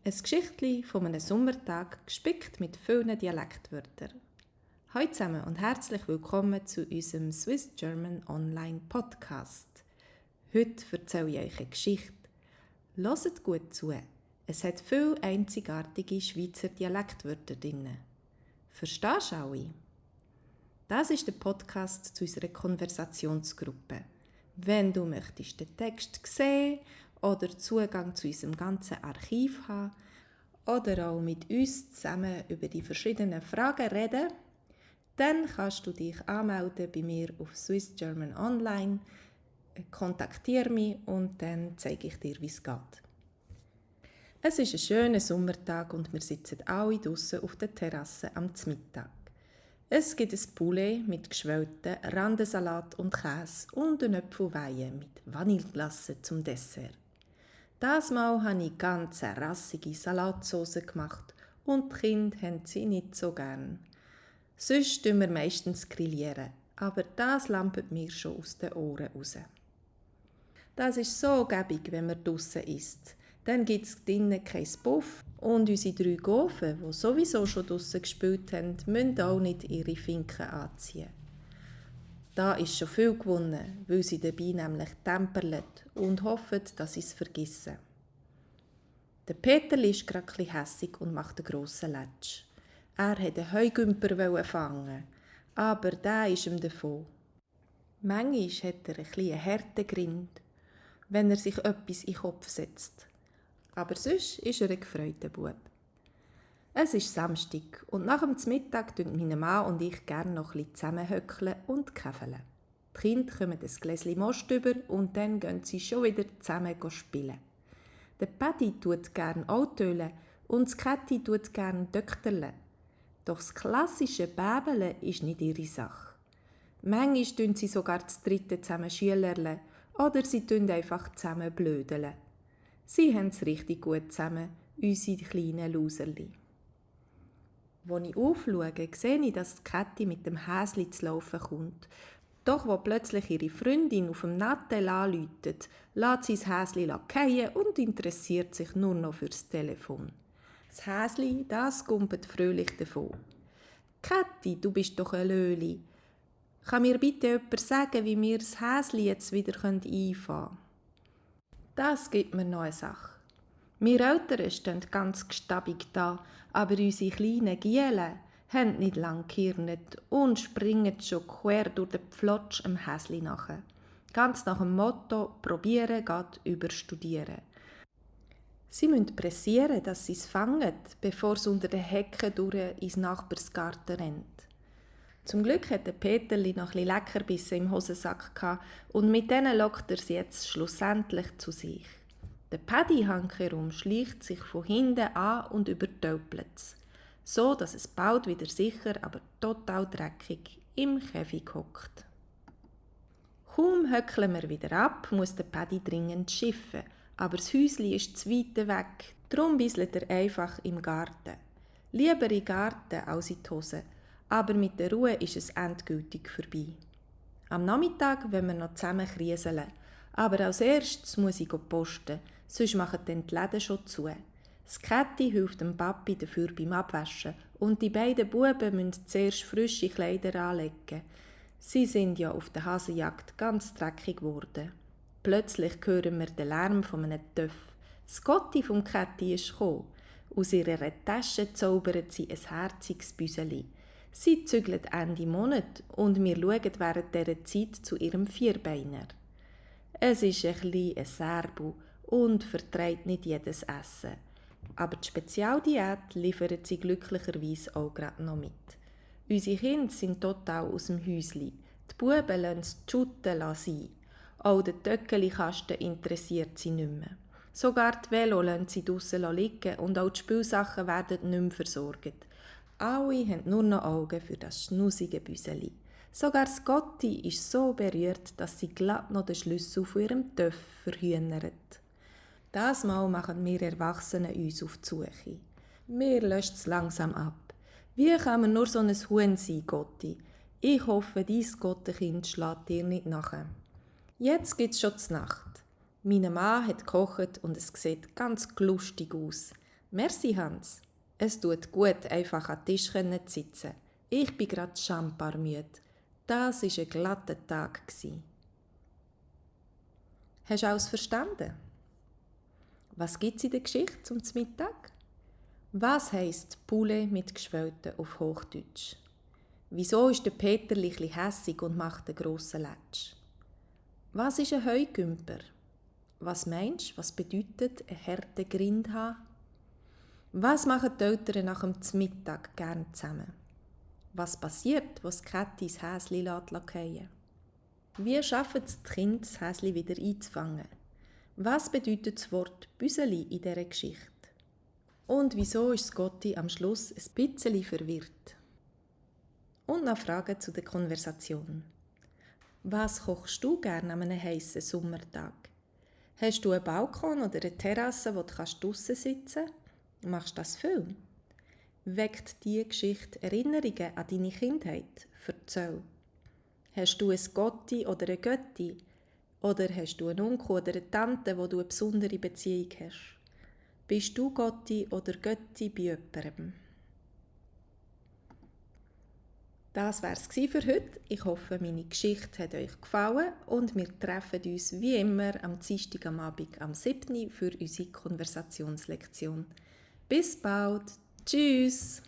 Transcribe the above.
Ein Geschichtli von einem Sommertag, gespickt mit vielen Dialektwörtern. Hallo zusammen und herzlich willkommen zu unserem Swiss German Online Podcast. Heute erzähle ich euch eine Geschichte. Hört gut zu. Es hat viele einzigartige Schweizer Dialektwörter drin. Verstehst du alle? Das ist der Podcast zu unserer Konversationsgruppe. Wenn du möchtest den Text sehen oder Zugang zu unserem ganzen Archiv haben oder auch mit uns zusammen über die verschiedenen Fragen reden, dann kannst du dich anmelden bei mir auf Swiss German Online, kontaktiere mich und dann zeige ich dir, wie es geht. Es ist ein schöner Sommertag und wir sitzen alle draussen auf der Terrasse am Mittag. Es gibt ein Poulet mit geschwellten Randensalat und Käse und ein Äpfelweihe mit Vanilleglace zum Dessert. Das Mal habe ich ganz rassige Salatsauce gemacht und die Kinder haben sie nicht so gern. Sonst grillieren wir meistens, aber das lampet mir schon aus den Ohren raus. Das ist so gäbig, wenn man draussen isst. Dann gibt es drinnen kein Puff und unsere 3 Gofen, die sowieso schon draussen gespielt haben, müssen auch nicht ihre Finken anziehen. Da ist schon viel gewonnen, weil sie dabei nämlich temperlet und hoffen, dass sie es vergessen. Der Peterli ist gerade etwas hässig und macht einen grossen Letsch. Er wollte einen Heugümper fangen, aber der ist ihm davon. Manchmal hat er einen harten Grind, wenn er sich etwas in den Kopf setzt. Aber sonst ist er ein gefreuter Bub. Es ist Samstag und nach dem Mittag tun meine Mann und ich gerne noch ein bisschen zusammenhöckeln und käfeln. Die Kinder kommen ein Gläschen Most über und dann gehen sie schon wieder zusammen spielen. Der Paddy tut gerne Autolen und das Kätti tut gerne Dökterle. Doch das klassische Bäbeln ist nicht ihre Sache. Manchmal tun sie sogar das dritte zusammen Schülerle oder sie tun einfach zusammen blödeln. Sie haben es richtig gut zusammen, unsere kleinen Loserli. Als ich aufschaue, sehe ich, dass Kätti mit dem Häsli zu laufen kommt. Doch als plötzlich ihre Freundin auf dem Nattel anläutet, lässt sie das Häsli fallen und interessiert sich nur noch fürs Telefon. Das Häsli, das gumpet fröhlich davon. «Kätti, du bist doch ein Löli. Kann mir bitte jemand sagen, wie wir das Häsli jetzt wieder einfahren können?» Das gibt mir noch eine Sache. Wir Eltern stehen ganz gestabig da, aber unsere kleinen Gielen haben nicht lang gehirnet und springen schon quer durch den Pflotsch am Häsli nach. Ganz nach dem Motto, probieren geht über studieren. Sie müssen pressieren, dass sie es fangen, bevor es unter den Hecken durch ins Nachbarsgarten rennt. Zum Glück hatte Peterli noch ein bisschen Leckerbissen im Hosensack und mit denen lockt er sie jetzt schlussendlich zu sich. Der Paddy hankerum schleicht sich von hinten an und übertölpelt es, so dass es bald wieder sicher, aber total dreckig im Käfig hockt. Kaum höckeln wir wieder ab, muss der Paddy dringend schiffen, aber das Häusli ist zu weit weg, darum bisselt er einfach im Garten. Lieber im Garten als in die Hose, aber mit der Ruhe ist es endgültig vorbei. Am Nachmittag wollen wir noch zusammen krieseln, aber als erstes muss ich posten, sonst machen dann die Läden schon zu. Das Kätti hilft dem Papi dafür beim Abwaschen und die beiden Buben müssen zuerst frische Kleider anlegen. Sie sind ja auf der Hasenjagd ganz dreckig geworden. Plötzlich hören wir den Lärm von einem Töff. Das Gotti vom Kätti ist gekommen. Aus ihrer Tasche zaubert sie ein herziges Büseli. Sie zügelt Ende Monat und wir schauen während dieser Zeit zu ihrem Vierbeiner. Es ist ein bisschen ein Serbu und verträgt nicht jedes Essen. Aber die Spezialdiät liefert sie glücklicherweise auch gerade noch mit. Unsere Kinder sind total aus dem Häusli. Die Buben lassen es die Schutten sein. Auch der Töckeli-Kasten interessiert sie nicht mehr. Sogar die Velo lassen sie draussen liegen und auch die Spielsachen werden nicht mehr versorgt. Alle haben nur noch Augen für das schnusige Büseli. Sogar das Gotti ist so berührt, dass sie glatt noch den Schlüssel von ihrem Töff verhühnert. Das Mal machen wir Erwachsenen uns auf die Suche. Mir löscht es langsam ab. Wie kann man nur so ein Huhn sein, Gotti? Ich hoffe, dein Gottenkind schlägt dir nicht nach. Jetzt gibt's schon die Nacht. Meine Mann hat gekocht und es sieht ganz lustig aus. Merci Hans. Es tut gut, einfach an den Tisch zu sitzen. Ich bin grad schamparmüde. Das war ein glatter Tag. Hast du alles verstanden? Was gibt es in der Geschichte zum Mittag? Was heisst Poulet mit Geschwellten auf Hochdeutsch? Wieso ist der Peter hässig und macht einen grossen Letsch? Was ist ein Heugümper? Was meinst du, was bedeutet ein harter Grind haben? Was machen die Eltern nach dem Mittag gern zusammen? Was passiert, was die Käthi das Häsli fallen? Wie schaffen es die Kinder, das Häsli wieder einzufangen? Was bedeutet das Wort Büseli in dieser Geschichte? Und wieso ist Gotti am Schluss ein bisschen verwirrt? Und noch Fragen zu der Konversation. Was kochst du gerne an einem heissen Sommertag? Hast du einen Balkon oder eine Terrasse, wo du draussen sitzen kannst? Machst du das viel? Weckt diese Geschichte Erinnerungen an deine Kindheit? Erzähl. Hast du ein Gotti oder eine Götti? Oder hast du einen Onkel oder eine Tante, wo du eine besondere Beziehung hast? Bist du Gotti oder Götti bei jemandem? Das war es für heute. Ich hoffe, meine Geschichte hat euch gefallen und wir treffen uns wie immer am Dienstag am Abend am 7. für unsere Konversationslektion. Bis bald. Tschüss.